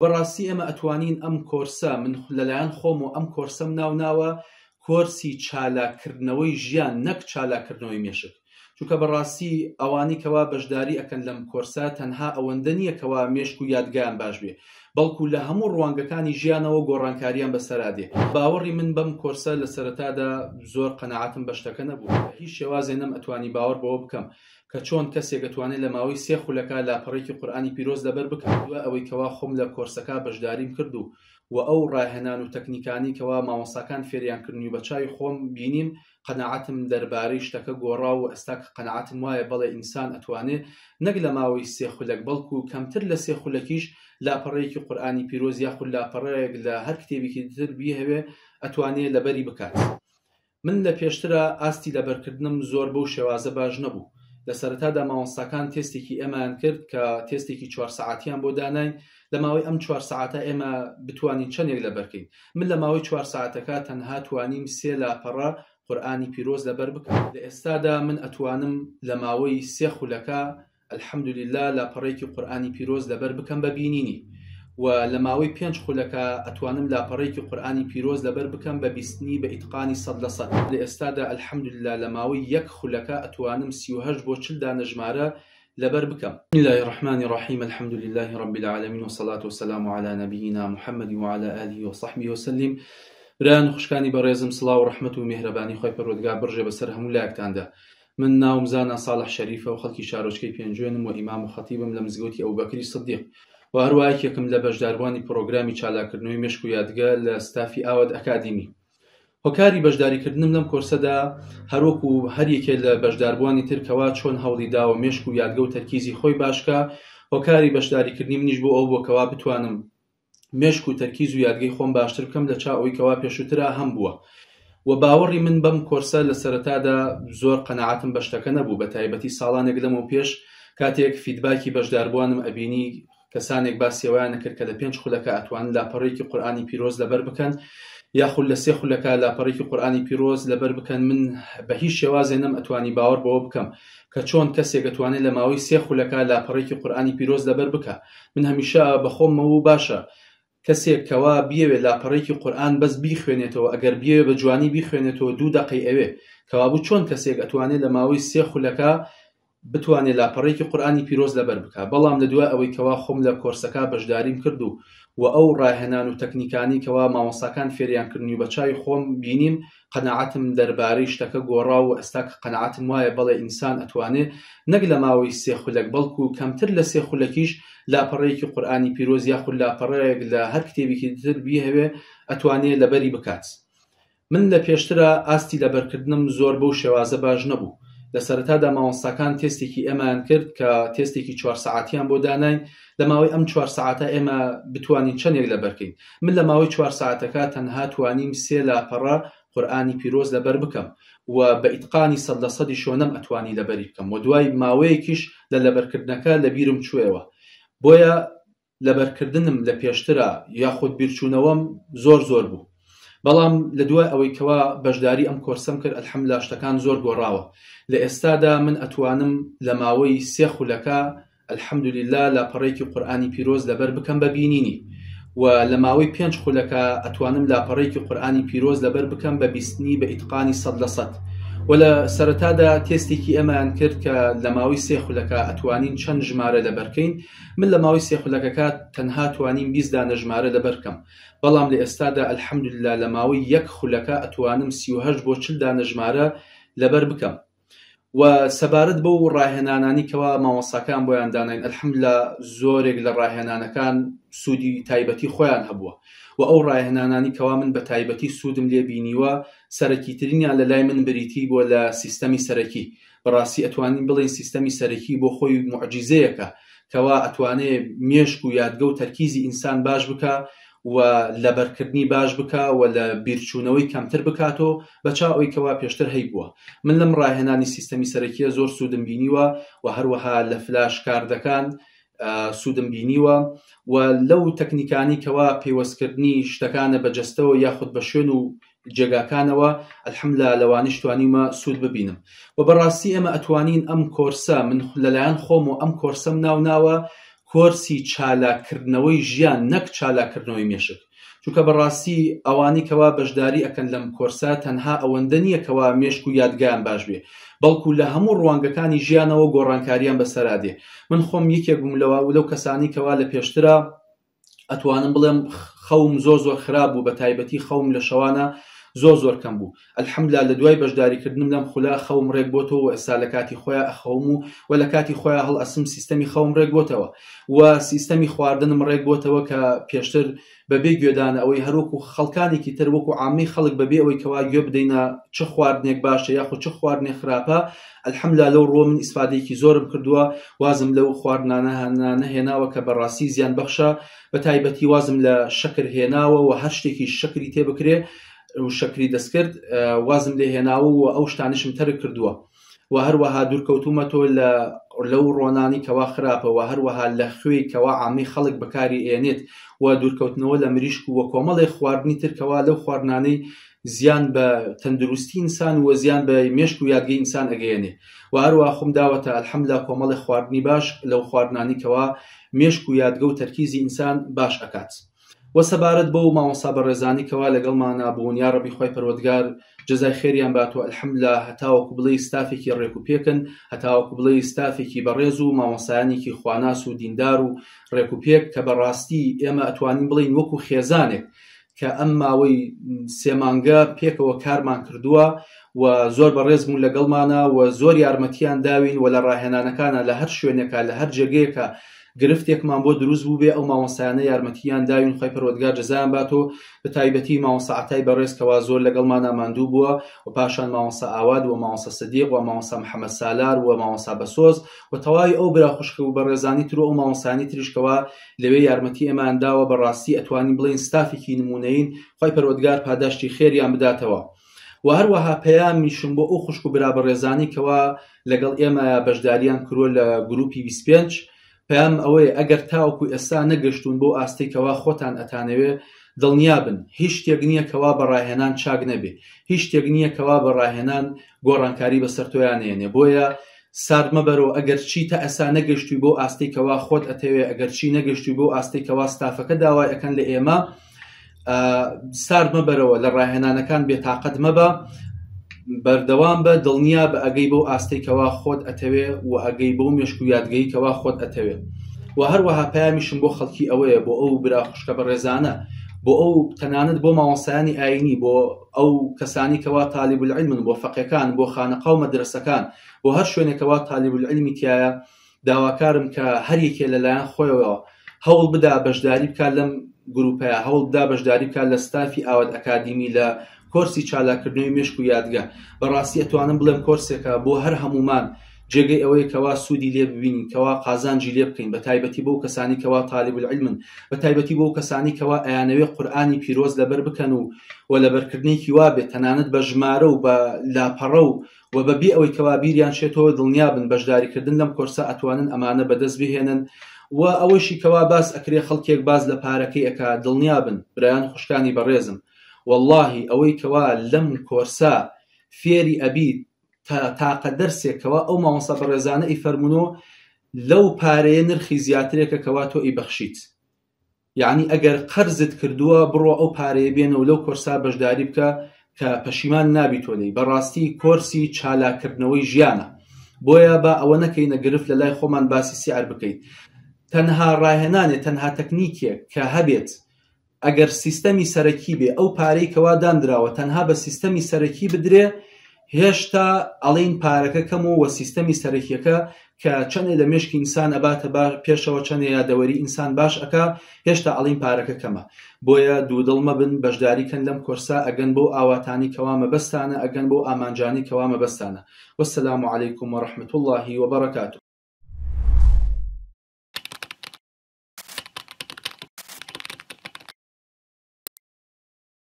بەڕاستی ئێمە ئەتوانین ئەم کۆرسە، من لەلایەن خۆمەوە ئەم کۆرسەم ناوناوە کۆرسی چالاککردنەوەی ژیان نەک چالاککردنەوەی مێشک، چونکە بەڕاستی ئەوانەی کەوا بەشداری ئەکەن لەم کۆرسە تەنها ئەوەندە نییە کەوا مێشک و یادگایان باش بێ بەڵکو لە هەموو ڕوانگەکانی ژیانەوە گۆڕانکاریان بەسەرا دێ. باوەڕی من بەم کۆرسە لە سەرەتادا زۆر قەناعەتم بە شتەکە نەبوو، بە هیچ شێوازێ نەمئەتوانی باوەڕ بەوە بکەم کە چۆن کەسێک ئەتوانێ لە ماوەی سێ خولەکا لاپەڕەیەکی قورئانی پیرۆز لەبەر بکات، دوای ئەوەی کەوا خۆم لە کۆرسەکا بەشداریم کرد و وە ئەو ڕاهێنان و تەکنیکانەی کەوا مامۆستاکان فێریان کردنی و بە چاوی خۆم بینیم قەناعەتم دەربارەی شتەکە گۆڕا و ئێستا کە قەناعەتم وایە بەڵێ ئینسان ئەتوانێ نەک لە ماوەی سێ خولەک بەڵکو کەمتر لە سێ خولەکیش لاپەڕەیەکی قورئانی پیرۆز یاخود لاپەڕەیەک لە هەر کتێبێکی تر بیهەوێ ئەتوانێ لەبەری بکات. من لە پێشترا ئاستی لەبەرکردنم زۆر بەو شێوازە باش نەبوو، لە سەرەتادا مامۆستاکان تێستێکی ئێمەیان کرد کە تێستێکی چوار سەعاتیان بۆ داناین، لە ماوەی ئەم چوار سەعاتە ئێمە بتوانین چەندێک لەبەرکەین، من لە ماوەی چوار سەعاتەکە تەنها توانیم سێ لاپەڕە قورئانی پیرۆز لەبەر بکەم، لە ئێستادا من ئەتوانم لە ماوەی سێ خولەکا الحمدللە لاپەڕەیەکی قورئانی پیرۆز لەبەر بکەم بە بینینی و لە ماوەی پێنج خولەکا ئەتوانم لاپەڕەیەکی قورئانی پیرۆز لەبەر بکەم بە بیستنی بە ئیتقانی 100%. لە ئێستادا الحمدللە لە ماوەی یەک خولەکا ئەتوانم 38 بۆ 40 دانە ژمارە لەبەر بکەم. بسم اللە الرحمن الرحیم الحمد للە رب العالمین والصلاة والسلام علی نبینا محمد وعلی آله وصحبه وسلم برایان و خوشکانی بەڕێزم سڵاو و ڕەحمەت و میهرەبانی خوای پەروەردگار بڕژێ بەسەر هەموو لایەکتاندا من ناوم زانا ساڵح شەریفە و خەڵکی شارۆچکەی پێنجوێنم و ئیمام و خەتیبم لە مزگەوتی ئەبوبەکری سدیق و هەروا یەکێکم لە بەشداربووانی پڕۆگرامی چالاککردنەوەی مێشک و یادگە لە ستافی ئاوات ئەکادیمی. هۆکاری بەشداریکردنم لەم کۆرسەدا هەروەکو هەر یەکێ لە بەشداربووانی تر کەوا چۆن هەوڵی داوە مێشک و یادگە و تەرکیزی خۆی باشکا هۆکاری بەشداریکردنی منیش بۆ ئەوە بووە کەوا بتوانم مێشک و تەرکیز و یادگەی خۆم باشتر بکەم لە چاو ئەوەی کەوا پێشووترا هەم بووە و باوەڕی من بەم کۆرسە لە سەرەتادا زۆر قەناعەتم بە شتەکە نەبوو بە تایبەتی ساڵانێک لەمەو پێش کاتێک feedback ی بەشداربووانم ئەبینی کەسانێک باسی ئەوەیان ئەکرد کە لە پێنج خولەکا ئەتوانن لاپەڕەیەکی قورئانی پیرۆز لەبەر بکەن یاخود لە سێ خولەکا لاپەڕێکی قورئانی پیرۆز لەبەر بکەن من بە هیچ شێوازێ نەم ئەتوانی باوەڕ بەوە بکەم کە چۆن کەسێک ئەتوانێت لە ماوەی سێ خولەکا لاپەڕێکی قورئانی پیرۆز لەبەر بکا من هەمیشە بەخۆمەوە باشە کەسێک کەوا بیەوێ لاپەڕێکی قورئان بەس بیخوێنێتەوە ئەگەر بیەوێ بە جوانی بیخوێنێتەوە دوو دەقەی ئەوێ کەوابوو چۆن کەسێک ئەتوانێ لە ماوەی سێ خولەکا بتوانێ لاپەڕەیەکی قورئانی پیرۆز لەبەر بکا بەڵام لە دوای ئەوەی کەوا خۆم لە کۆرسەکا بەشداریم کرد و وە ئەو ڕاهێنان و تەکنیکانەی کەوا مامۆستاکان فێریان کردنی و بە چاوی خۆم بینیم قەناعەتم دەربارەی شتەکە گۆڕا و ئێستا کە قەناعەتم وایە بەڵێ ئینسان ئەتوانێ نەک لە ماوەی سێ خولەک بەڵکو کەمتر لە سێ خولەکیش لاپەڕەیەکی قورئانی پیرۆز یاخود لاپەڕەیەک لە هەر کتێبێکی تر بیهەوێ ئەتوانێ لەبەری بکات. من لە پێشترا ئاستی لەبەرکردنم زۆر بەو شێوازە باش نەبوو، لە سەرەتادا مامۆستاکان تێستێکی ئێمەیان کرد کە تێستێکی چوار سەعاتیان بۆ داناین، لە ماوەی ئەم چوار سەعاتە ئێمە بتوانین چەندێک لەبەرکەین، من لە ماوەی چوار سەعاتەکە تەنها توانیم سێ لاپەڕە قورئانی پیرۆز لەبەر بکەم و بە ئیتقانی سەد لە سەدیشەوە نەمئەتوانی لەبەری بکەم و دوای ماوەیەکیش لە لەبەرکردنەکە لەبیرم چووەوە بۆیە لەبەرکردنم لە پێشترا یاخود بیرچوونەوەم زۆر زۆر بوو بەڵام لە دوای ئەوەی کەوا بەشداری ئەم کۆرسەم کرد الحمدللە شتەکان زۆر گۆڕاوە لە ئێستادا من ئەتوانم لە ماوەی سێ خولەکا الحمدللە لاپەڕەیەکی قورئانی پیرۆز لەبەر بکەم بە بینینی و لە ماوەی پێنج خولەکا ئەتوانم لاپەڕەیەکی قورئانی پیرۆز لەبەر بکەم بە بیستنی بە ئیتقانی 100%. و لە سەرەتادا تێستێکی ئێمەیان کرد کە لە ماوەی سێ خولەکا ئەتوانین چەند ژمارە لەبەرکەین من لە ماوەی سێ خولەکەکە تەنها توانیم 20 دانە ژمارە لەبەر بکەم بەڵام لە ئێستادا الحمدللە لە ماوەی یەک خولەکە ئەتوانم 38 بۆ 40 دانە ژمارە لەبەر بکەم و سەبارەت بەو ڕاهێنانانی کەوا مامۆستاکان بۆیان داناین الحمدللە زۆرێک لە ڕاهێنانەکان سوودی تایبەتی خۆیان هەبووە و ئەو ڕاهێنانانی کەوا من بە تایبەتی سوودم لێ بینیوە سەرەکیترینیان لە لای من بریتی بووە لە سیستەمی سەرەکی بەڕاستی ئەتوانین بڵێین سیستەمی سەرەکی بۆ خۆی موعجیزەیەکە کەوا ئەتوانێ مێشک و یادگە و تەرکیزی ئینسان باش بکا و لەبەرکردنی باش بکا و لە بیرچوونەوەی کەمتر بکاتۆ بە چاو ئەوی کەوا پێشتر هەیبووە من لەم ڕاهێنانی سیستەمی سەرەکیە زۆر سوودم بینیوە و هەروەها لە flash card ەکان سوودم بینیوە و لەو تەکنیکانی کەوا پەیوەستکردنی شتەکانە بە جەستەوە یاخود بە شوێن و جێگاکانەوە الحمدللە لەوانیش توانیومە سوود ببینم و بەڕاستی ئێمە ئەتوانین ئەم کۆرسە من لەلایەن خۆم و ئەم کۆرسەم ناوناوە کۆرسی چالاککردنەوەی ژیان نەک چالاککردنەوەی مێشک چونکە بەڕاستی ئەوانەی کەوا بەشداری ئەکەن لەم کۆرسە تەنها ئەوەندە نییە کەوا مێشک و یادگایان باش بێ بەڵکو لە هەموو ڕوانگەکانی ژیانەوە گۆڕانکاریان بەسەرا دێ من خۆم یەکێک بووم لەوە لەو کەسانی کەوا لە پێشترا ئەتوانم بڵێم خەوم زۆر زۆر خراپ بوو بە تایبەتی خەوم لە شەوانە زۆر زۆر کەم بوو الحمدللە لە دوای بەشداری کردنم لەم خولە خەوم ڕێک بۆتەوە و ئێستا لە کاتی خۆیا ئەخەوم و و لە کاتی خۆیا هەڵئەسم سیستەمی خەوم ڕێک بۆتەوە و سیستەمی خواردنم ڕێک بۆتەوە کە پێشتر بەبێ گوێدانە ئەوەی هەروەکو خەڵکانێکی تر وەکو عامەی خەڵک بەبێ ئەوەی کەوا گوێ بدەینە چ خواردنێک باشە یاخود چ خواردنێک خراپە الحمدللە لەو ڕووە من ئیسفادەیەکی زۆرم کردووە وازم لەو خواردنانە هێناوە کە بەڕاستی زیان بەخشە بە تایبەتی وازم لە شەکر هێناوە و هەر شتێکی شەکری تێ بکرێ و شەکری دەستکرد وازم لێ هێناوە و ئەو شتانیشم تەرک کردووە و هەروەها دوورکەوتوومەتەوە لە لەو ڕۆنانی کەوا خراپە و هەروەها لە خوێی کەوا عامەی خەڵک بەکاری ئێنێت و دوورکەوتنەوە لە مریشک و کۆمەڵێک خواردنی تر کەوا لەو خواردنانەی زیان بە تەندروستی ئینسان و زیان بە مێشک و یادگەی ئینسان ئەگەیەنێ و هەروەها خۆم داوەتە الحمدللە کۆمەڵێک خواردنی باش لەو خواردنانی کەوا مێشک و یادگە و تەرکیزی ئینسان باش ئەکات. وە سەبارەت بەو مامۆستا بەڕێزانی کەوا لەگەڵمانا بوون یاڕەبی خوای پەروەردگار جەزای خێریان بات و الحمدللە هەتاوەکو بڵێی ستافێکی ڕێک و پێکن هەتاوەکو بڵێی ستافێکی بەڕێز و مامۆستایانێکی خواناس و دیندار و ڕێک و پێک کە بەڕاستی ئێمە ئەتوانین بڵێین وەکو خێزانێک کە ئەم ماوەی سێ مانگە پێکەوە کارمان کردووە و زۆر بەڕێز بوون لەگەڵمانا و زۆر یارمەتیان داوین و لە ڕاهێنانەکانا لە هەر شوێنێکا لە هەر جێگەیەکا گرفتێکمان بۆ دروست بووبێ ئەو مامۆستایانە یارمەتیان داوین خوای پەروەردگار جەزایان باتۆ بە تایبەتی مامۆستا عەتای بەڕێز کەوا زۆر لەگەڵمانا ماندوو بووە و پاشان مامۆستا ئاواد و مامۆستا سدیق و مامۆستا محەمەد سالار و مامۆستا بەسۆز و تەواوی ئەو برا خوشک و بەڕێزانی تر و ئەو مامۆستایانی تریش کەوا لەوێ یارمەتی ئێمەیان داوە بەڕاستی ئەتوانین بڵێین ستافێکی نموونەیین خوای پەروەردگار پاداشتی خێریان بداتەوە. وە هەروەها پەیامیشم بۆ ئەو خوشک و برا بەڕێزانەی کەوا لەگەڵ ئێمەیا بەشداریان کرووە لە گروپی 25 پەیامم ئەوەیە ئەگەر تاوەکو ئێستا نەگەشتوون بەو ئاستەی کەوا خۆتان ئەتانەوێ دڵنیابن هیچ شتێک نییە کەوا بە ڕاهێنان چاک نەبێ هیچ شتێک نییە کەوا بە ڕاهێنان گۆڕانکاری بەسەر تۆیا نەیەنێ بۆیە سارد مەبەرەوە ئەگەر چی تا ئێستا نەگەشتووی بەو ئاستەی کەوا خۆت ئەتەوێ ئەگەر چی نەگەشتووی بەو ئاستەی کەوا ستافەکە داوای ئەکەن لە ئێمە سارد مەبەرەوە لە ڕاهێنانەکان بێتاقەت مەبە بەردەوام بە دڵنیا بە ئەگەی بەو ئاستەی کەوا خۆت ئەتەوێ و ئەگەی بەو مێشک و یادگەی کەوا خۆت ئەتەوێ و هەروەها پەیامیشم بۆ خەڵکی ئەوەیە بۆ ئەو برا خوشکە بەڕێزانە بۆ ئەو تەنانەت بۆ مامۆستایانی ئاینی بۆ ئەو کەسانی کەوا تالیب العلمن بۆ فەقێکان بۆ خانەقا و مەدرەسەکان بۆ هەر شوێنێکەوە تالیب العلمی تایە داواکارم کە هەر یەکێ لە لایەن خۆیەوە هەوڵ بدا بەشداری بکات لەم گروپەیا، هەوڵ بدا بەشداری بکات لە ستافی ئاوات ئەکادیمی لە کۆرسی چالاککردنەوەی مێشک و یادگە. بەڕاستی ئەتوانم بڵێم کۆرسێکە بۆ هەر هەموومان جێگەی ئەوەیە کەوا سوودی لێ ببینین، کەوا قازانجی لێ بکەین، بەتایبەتی بۆ کەسانی کەوا تالیب العلمن، بەتایبەتی بۆ کەسانی کەوا ئەیانەوێ قورئانی پیرۆز لەبەر بکەن و و لەبەرکردنێکی وابێ تەنانەت بە ژمارە و بە لاپەڕە و وە بە بێ ئەوەی کەوا بیریان چێتەوە دڵنیابن بەشداری کردن لەم کۆرسە ئەتوانن ئەمانە بەدەست بهێنن وە ئەوەشی کەوا باس ئەکرێ خەڵکێک باس لە پارەکەی ئەکا دڵنیابن برایان خوشکانی بەڕێزم وەڵاهی ئەوەی کەوا لەم کۆرسە فێری ئەبیت تا تاقە دەرسێک کەوا ئەو مامۆستا بەڕێزانە ئەیفەرمونۆ لەو پارەیە نرخی زیاترێکە کەوا تۆ ئەیبەخشیت یەعنی ئەگەر قەرزت کردووە بڕۆ ئەو پارەیە بێنە و لەو کۆرسا بەشداری بکە کە پەشیمان نابیتۆ لێی بەڕاستی کۆرسی چالاک کردنەوەی ژیانە بۆیە با ئەوە نەکەینە گرفت لە لای خۆمان باسی سعر بکەین تەنها ڕاهێنانێ تەنها تەکنیکێک کە هەبێت ئەگەر سیستەمی سەرەکی بێ ئەو پارەی کەوا داندراوە تەنها بە سیستەمی سەرەکی بدرێ هێشتا ئەڵێین پارەکە کەم و وە سیستەمی سەرەکیەکە کە چەنێ لە مێشکی ئینسان ئەباتە با پێشەوە چەنێ یادەوەری ئینسان باش ئەکا هێشتا ئەڵێین پارەکە کەمە بۆیە دوودڵ مەبن بەشداری کەن لەم کۆرسە ئەگەن بەو ئاواتانی کەوا مەبەستانە ئەگەن بەو ئامانجانی کەوا مەبەستانە والسلام علیکم ورحمة اللە وبرکاته.